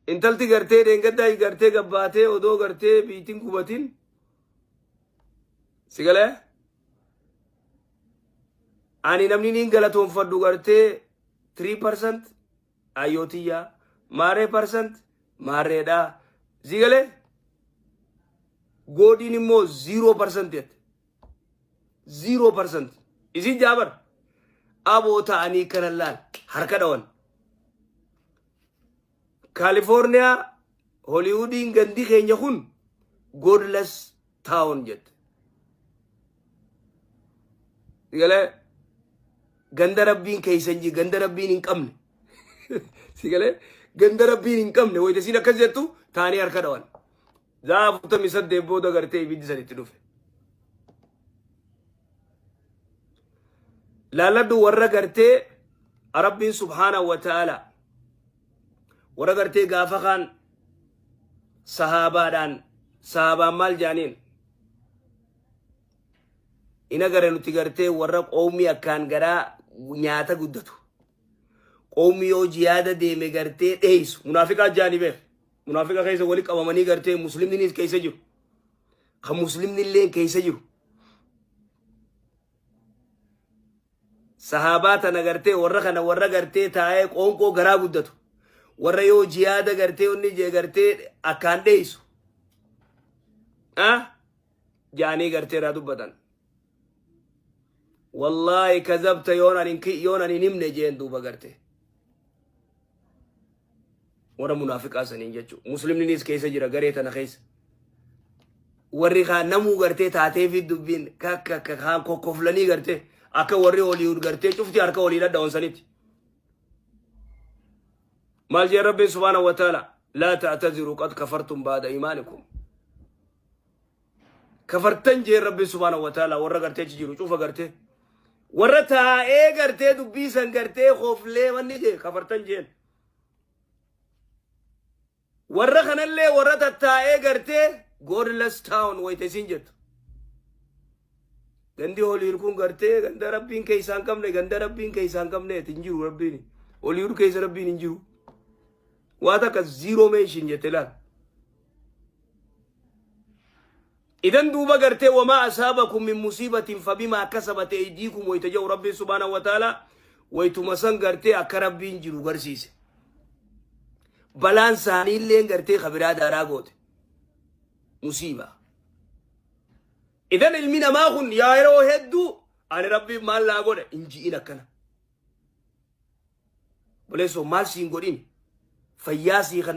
Intalti gartee dheengaddaa gartee gabbaatee odoo gartee biitiin gubatin si galee ani namni niin galatoonfadhu gartee 3% ayyootiyyaa maaree percent maarreedhaa si galee goodiin immoo 0% jette. 0% isin jaabar aboo ta'anii kana laal harka dhawan. Kaalifoorniyaa Holiwudiin gandi keenya kun godless town jette. Sigalee ganda rabbiin keessa hin jiru, ganda rabbiin hin qabne. Sigalee ganda rabbiin hin qabne wayita isiin akkas jettu taanii harka dhawan. Zaa 48 booda gartee ibiddi san itti dhufe. Laalladhu warra gartee Rabbiin subhaanahu wa ta'ala warra gartee gaafa kaan sahaabaadhaan sahaabaan maal jaaniin ina gara nuti gartee warra qoomii akkaan garaa nyaata guddatu qoomii yoo jiyaada deeme gartee dheeysu munaafiqaa jaanii beek Munaafiqa keessa wali qabamanii gartee muslimninis keessa jiru. Kan muslimni illee keessa jiru. Sahaabaa tana gartee warra kana warra gartee taa'ee qoonqoo garaa guddatu. Warra yoo jihaada gartee onni jee gartee akkaan dheeysu. Ah? Jaanii gartee irraa dubbatan. Wallaahi kazabta yoon ani yoon ani hin himne jeen duuba gartee. Warra munaafiqaa saniin jechuudha. Muslimninis keessa jira garee tana keessa. Warri kaan namuu gartee taatee fi dubbiin kakka kaan kokkoflanii gartee akka warri Hollywood gartee cufti harka walii dhadhawan sanitti. Maal jee Rabbiin subhaanahu wa ta'ala laa ta'taziru qad kafartum ba'da imaanikum. Kafartan jee Rabbiin subhaanahu wa ta'ala warra gartee achi jiru cufa gartee. Warra taa'ee gartee dubbii san gartee koflee wanni jee kafartan jeen. Warra kanallee warra tattaa'ee gartee godless town wayita isiin jettu. Gandi Holiir kun gartee ganda rabbiin keessaa hin qabne ganda rabbiin keessaa hin qabne hin jiru rabbiin. Holiir keessa rabbiin hin jiru. Waa takka zero mention jette laal. Idan duuba gartee wamaa asaabakum min musiibatin fabimaa kasabat aydiikum wayta jedhu rabbiin subhaanahu wa ta'ala waytuma san gartee akka rabbiin jiru garsiise. Balaan isaaniillee gartee kabiraa daaraa goote. Musiiba. Idan ilmi namaa kun yaa yeroo hedduu ani rabbiin maal naa godhe hin ji'in akkana. Boleessoo maal siin godhin fayyaa sii kan